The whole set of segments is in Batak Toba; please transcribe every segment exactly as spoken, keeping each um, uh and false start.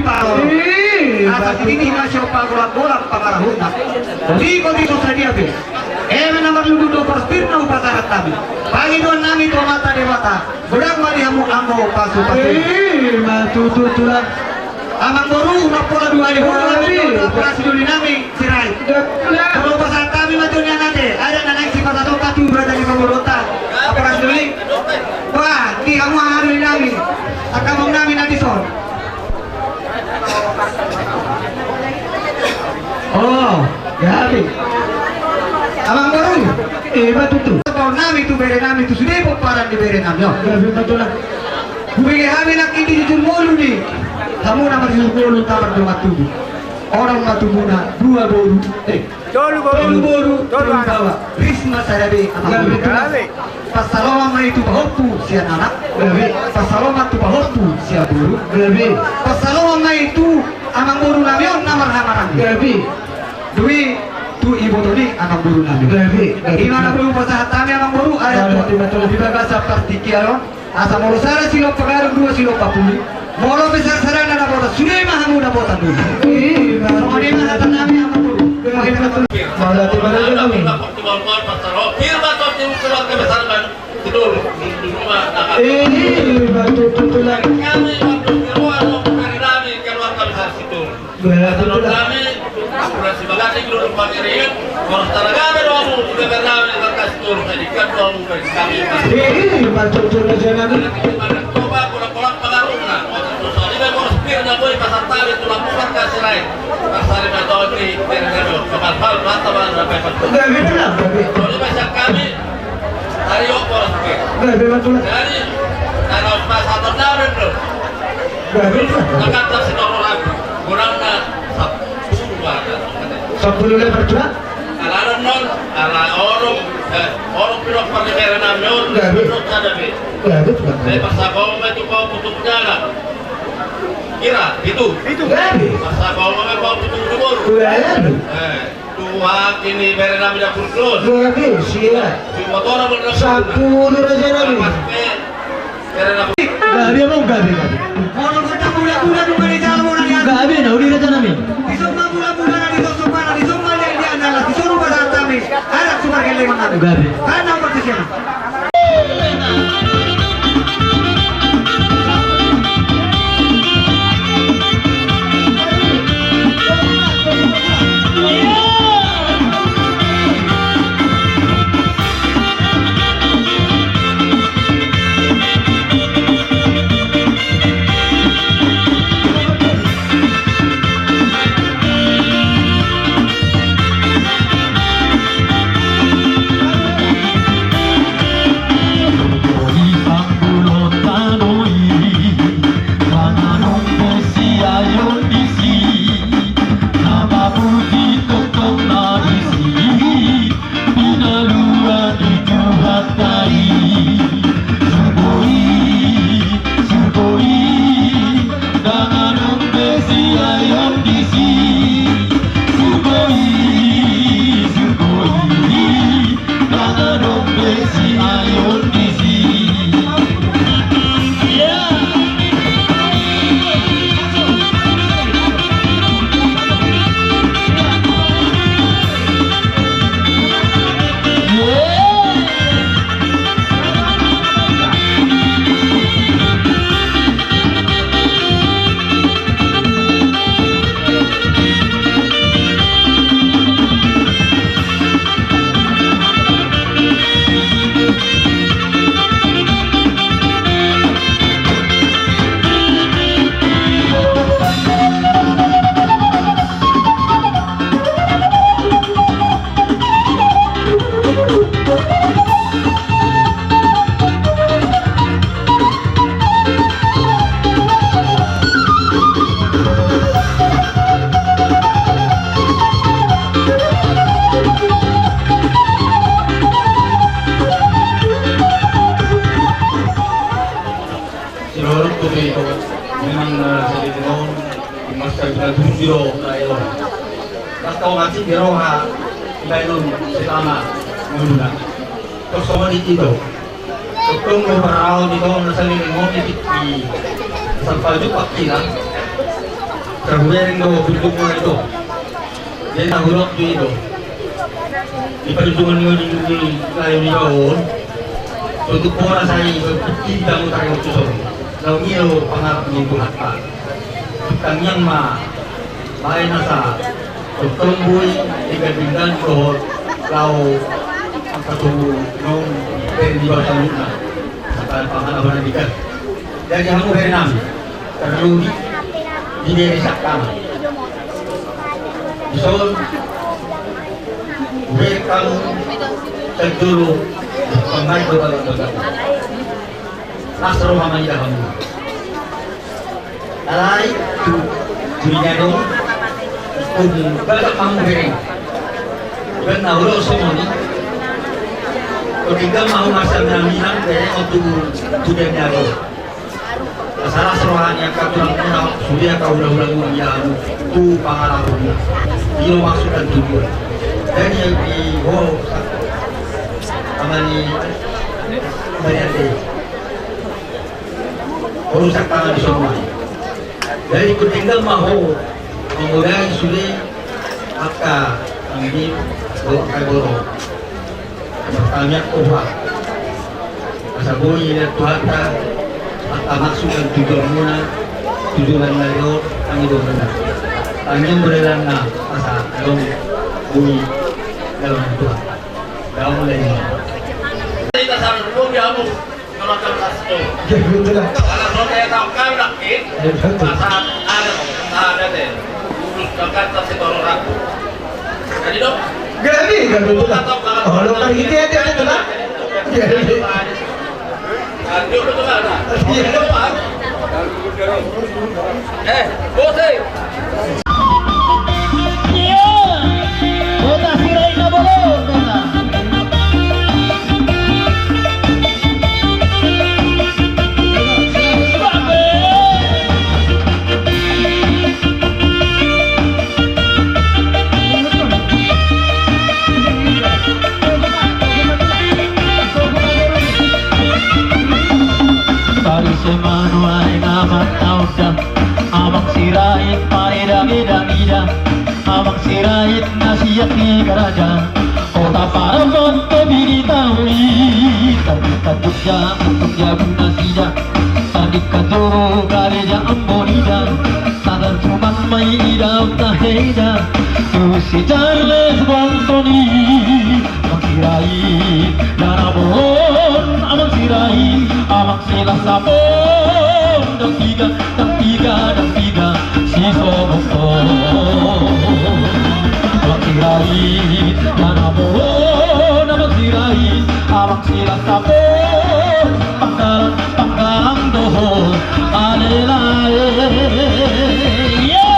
Asa tingki ma sian pagolanggolang pangarahutna. Di kota i so sadia pe. Eme na marlungun do poros pir na hupasahat hami. Pangidoan nami tu Amanta Debata. Godang ma di hamu anggo pasupasu. Ima tutu tulang. Amangboru, na pola dua ni boru nami, na pola sidoli nami. Sirait. Molo pasahat hami ma tu nian ate, adat na naeng sipasahaton tu raja ni pamoruonta. Apala sidoli. Wah, di hamu angka doli nami. Angka among nami na dison. Oh, gabe. Amangboru. Ima tutu. Pasahaton nami tu bere nami tu sude pomparan ni bere nami. Oh, gabe ma tulang. Hubege hami nangkin di jujur ngolu ni. Hamu na marjujur ngolu, tamar dongan tubu. Orang ma tubuna dua boru. Eh. Tolu boru, tolu boru, tolu tolu anak. Risma sada be, anak. Gabe. Pansalongan ma i tu pahompu sian anak. Gabe. Pansalongan tu pahompu sian boru. Gabe. Pansalongan ma i tu amangboru nami on na marhahamaranggi. Gabe. Dung i tu iboto ni amangboru nami. Gabe, gabe. Ima na boi hupasahat hami amangboru, adat. Gabe, tu, betul. Di bagasan partingkian on. Asa molo sada silompa gadung, dua silompa pudi. Molo pe sada-sada na dapotan, sude ma hamu dapotan dulu. Ima. Songon i ma hata nami amangboru. Ima tutu tulang. Ima tutu tulang. Nami, Ampura Sibaganding, Lulu Pangirian, Boras Taragabe do hamu, Beber nami, Markas Turun, Edikan do hamu, Edikan. Ima tutu raja nami. Ima tutu, Boras Pir na boi pasahat hami tu hamu Markas Sirait. Pasahat ma tu hami, Beber nami, Kepal Pal, mata mana, Beber. Gabe, gabe. Jadi, pasahat hami, Ari o, Boras Pir. Gabe ma tulang. Jadi, karena pasahat nami do. Gabe ma tulang. Angka si Noro Rabu. Godangna sampulu. Sampulu lebar tulang. Ala adong non, ala orang, eh, orang pinompar ni bere nami on. Gabe. Gabe tulang. Eh, pasahat ma tu pahompu tu pujana. Kira, pitu. Pitu. Gabe. Pasahat ma tu pahompu tu boru. Gabe. Eh. Tuak ini bere nami dapur klon. Gabe, sia. Sampulu raja nami. Gabe, amang, gabe, gabe. Gabe na uli raja nami. Gabe. Sinoruk tu pe memang, eh, sadirin on. Mas kami na tusi do na elo. Mas kau mati di roha ibaen on selama ngoluna. Terus sama di itu. Tong do parau di tong na saling ngomong di piti. Sampai jumpa kita. Tahubereng do, bujung mulai do. Dia tahu lok di do. Di perjuangan ni, di, di, lain di bawah. Untuk bola saya, di tamu tayo tu so. Lalu ni lo pangarap ni Tuhan, Pak. Tangiang ma, bae nasa, tomboi, di gadingan, dohot, lau, angka tubuh, nung, dari di bawah tanah. Sampai pangarap, apa nanti kan. Jadi, hamu bere nami, terlebih di bere sakkang. Dison, bere kamu, terjuru, pemain bola bola. Las roha ma ida hamu. Alai, tu, tu ida do, tu, bagas hamu bere. Bena ulo somoni. Ketika mau masa minang bere, tu, tu dia do. Salah roha ni angka tulang muna, sude angka hulahula muna, tu pangalaho muna. Iyo maksud dan tujuan. Jadi, di ho, amani, amani ate. Ho, rusak tangan di semua. Jadi, ketinggal ma ho, mangulai sude, angka, anggi, ho, angka boro. Pertanyaan, oh, Pak. Asa boi lihat Tuhanta, angka maksud dan tujuan muna, tujuan dari, oh, kami do muna. Kami yang berada na, asa, dong, boi, dalam Tuhan. Dalam mulai ini. Kita sama dulu, ya, Bu. Kalau kan kasih. Ya, betul lah. Kalau saya tahu kan, lagi. Ya, betul. Asa, ada, ada deh. Urus Jakarta, si Bang Ratu. Jadi, dong. Jadi, kan betul lah. Oh, lo kan gitu ya, dia betul lah. Jadi. Lanjut, betul lah, nah. Iya. Eh, Bose. Iya. Kota Sirait na bolon, kota. Parisemanu ae na mataonda, Amang Sirait pare dangedangida, Amang Sirait na siak ni garaja. Kota Paramon topi ni tahu i, tandingkan Jogja untuk jabu nasida, tandingkan Joro gareja Ambon ida, tagar cuman mai ida uta heda, tu si Charles Bronson i, Amang Sirait, dana bolon, Amang Sirait, Amang Silas Sapon, dang tiga, dang tiga, dang tiga, si Sobong to. Amang Sirait, dana bolon, Amang Sirait, Amang Silas Sapon, panggalang, panggalang dohot, alelae. Yeah!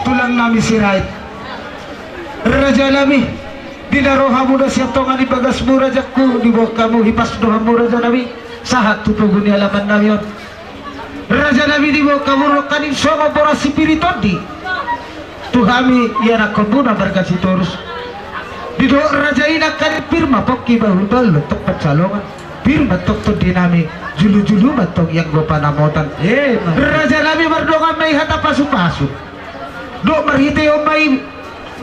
Tulang nami Sirait. Raja nami, di na ro hamu na sian tonga ni bagasmu rajaku, diboan hamu hipas do hamu raja nami, sahat tu togu ni alaman nami on. Raja nami, diboan hamu dongkaning songon boras sipir ni tondi tu hami ianakhonmuna marga Sitorus. Didok raja i nangkaning pir ma pongki, bahulbahul ma antong pansalongan, pir ma antong tondi nami, julujulu ma antong ianggo panamotan. Eh, ma- Raja nami, mardongan ma i hata pasupasu, dohot marhite on ma i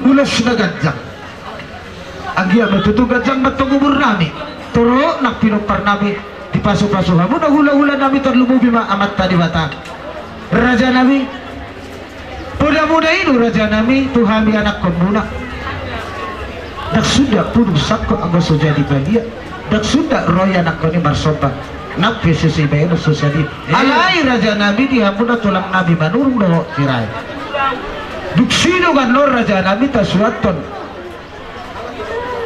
ulos na ganjang. Anggiat ma tutu ganjang ma antong umur nami, torop nang pinompar nami, dipasupasu hamu na hulahula nami, tarlumobi ma Amanta Debata. Raja nami, poda muna i do raja nami tu hami anakhonmuna. Dang suda pudung sangkot anggo so jadi balian, dang suda ro ianakhon i marsomba, nang pe so sibaenon so sadi. Eh. Alai raja nami, di hamuna tulang nami Manurung dohot Sirait, dung sidongan on raja nami tasuanhon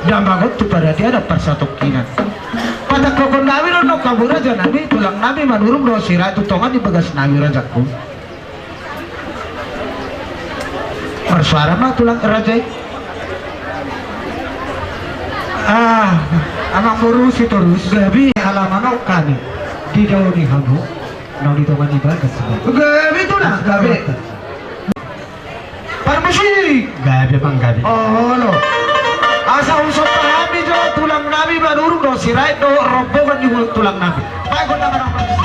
damang on tu paradianan parsatongkinan. Patangkokhon nami Abu raja nami, tulang nami Manurung dohot Sirait tu tonga ni bagas nami, rajaku. Marsuara ma tulang raja i. Ah, amang boru Sitorus. Gabe. Halaman on hami didaoni hamu, naung di tonga ni bagas. Gabe tulang, gabe. Parmusik. Gabe, amang, gabe. Olo. Asa husomba hami jo tulang nami Manurung dohot Sirait dohot rombongan ni tulang nami. Baik, gondang, gondang.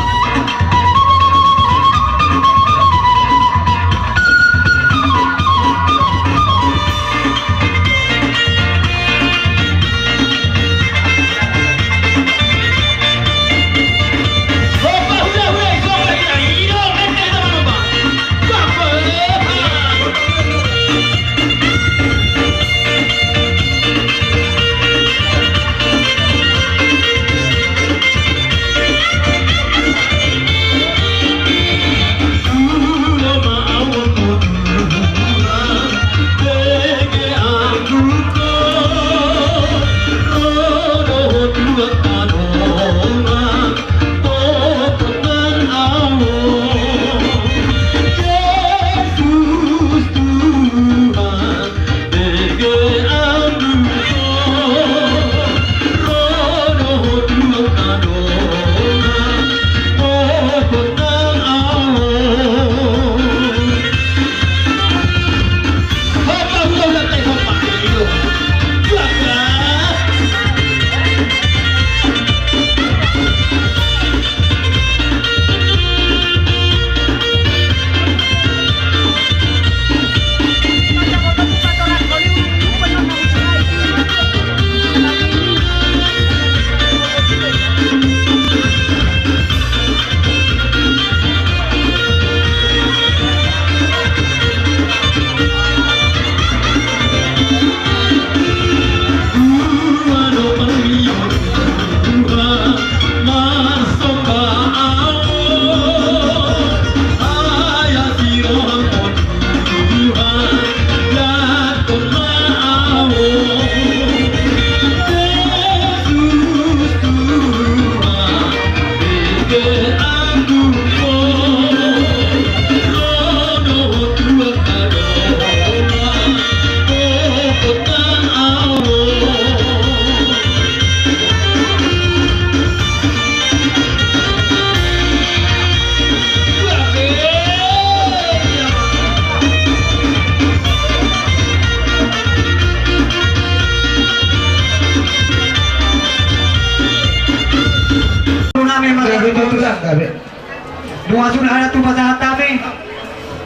Nunga sun hana tu pasahat hami.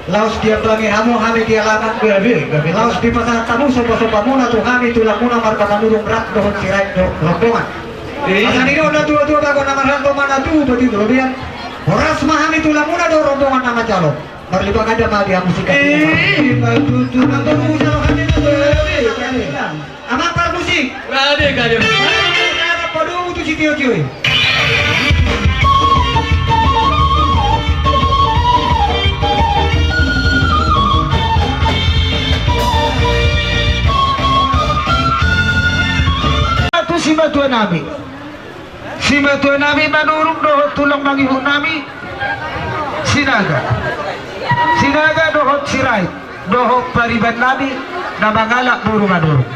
Laos diambangi hamu hami di alaman. Gabe, gabe. Laos dipasahat hamu somba-sombamuna tu hami tulangmuna marga Manurung rap dohot Sirait dohot rombongan. Asa nidok na tua-tua, bagot na marhalto ma na tubu, boti tu robean. Horas ma hami tulangmuna dohot rombongan na manjalo. Marlipangada ma di hamu singkat. Amang parmusik. Gabe, gabe. Padomu tu sitio-tio i. Tu simatua nami. Simatua nami Manurung dohot tulang mangihut nami Sinaga. Sinaga dohot Sirait dohot pariban nami na mangalap boru Manurung.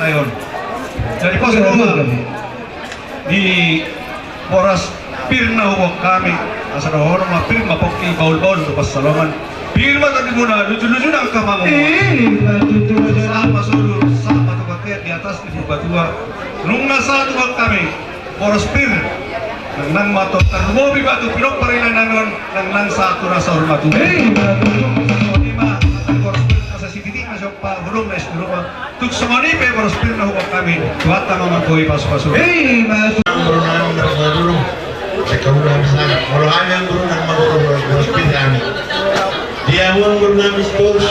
Jadi pos roha di boras pir na huboan hami, asa dohonon ma pir ma pongki, bahulbahul tu pansalongan. Pir ma tondimuna, lujuluju nang hamu. Sahat ma solu, sahat ma tu bontean di atas ni Purbatua. Nunga sahat huboan hami boras pir, nangnang ma tong tarlumobi ma tu pinompar ni inanami on, nangnang sahat tu na saur matua. Songon i ma boras pir, asa sititik ma sian paholom na istirahat. Tung songon i pe boras pir na huboan hami, Tuhanta ma margohi pasupasu. Hei, ma- Amang boru nami marga Duru. Seka ula hami sana. Molo hami amang boru nami marga Duru, boras pir hami. Dia amang boru nami sitorus.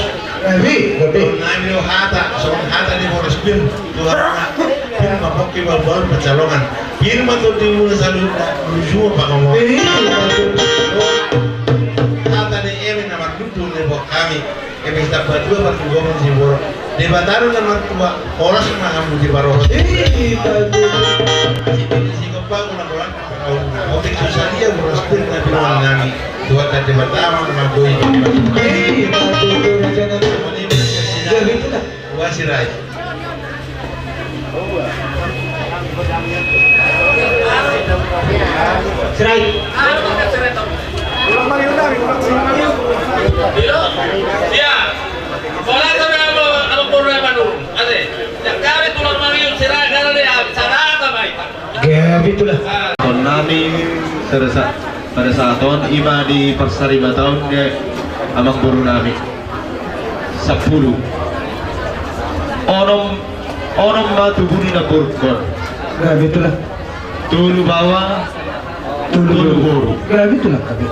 Hami, boru nami do hata, songon hata ni boras pir. Tuhan na, pir ma pongki, bahulbahul pansalongan. Pir ma tondimuna saluhutna, lujuluju ma pangomoan. Hei, ma- Hata ni eme na marlundu na huboan hami. Eme Sitambatua pargugoman siborok. Debata do na martua, horas ma hamu diparorot. Ih, bagus. Sipil sikop pangunakunan. Otik susalia boras pir na pinoan nami. Tuhanta Debata ma na margohi. Ih, bagus. Raja na. Mone ma sirai. Wah, sirai. Sirai. Tulang Mariun, tulang Mariun. Iya. Bola sampe abo, abo bola abo. Ade. Yang kami tulang Mariun, sirai, karena dia, cara apa, Mai? Gabe tulang. Tonnami, pada saat, pada saat on, ima di parsarimataan, ya, amang boru nami. Sampulu. Onom, onom ma tubu ni namborungkon. Gabe tulang. Tolu baoa, tolu boru. Gabe tulang, gabe.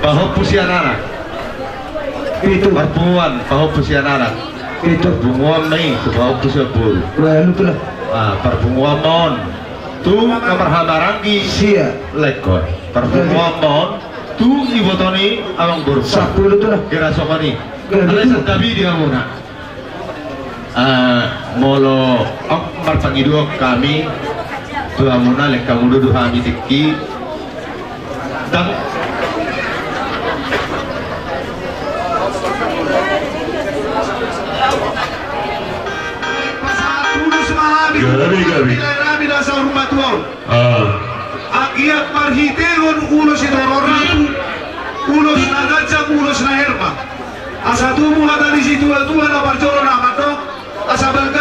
Pahompu sian anak. Pitu. Parpunguan, pahompu sian anak. Pitu. Punguan ma i, tu pahompu sian boru. Gabe tulang. Ah, parpunguan ma on. Tu na marhahamaranggi. Sia. Lengkon. Parpunguan ma on. Tu iboto ni amang boru. Sampulu tulang. Gera songon i. Gabe tulang. Alai santabi di hamuna. Ah, molo, oh, marpangidoan hami tu hamuna, lehon hamu do tu hami tingki. Tang. Gabe, gabe. Ah. Anggiat marhitehon ulos sitorop rapu, ulos na ganjang, ulos na herba. Asa tubu hata ni situatua na parjolo na mandok, asa balga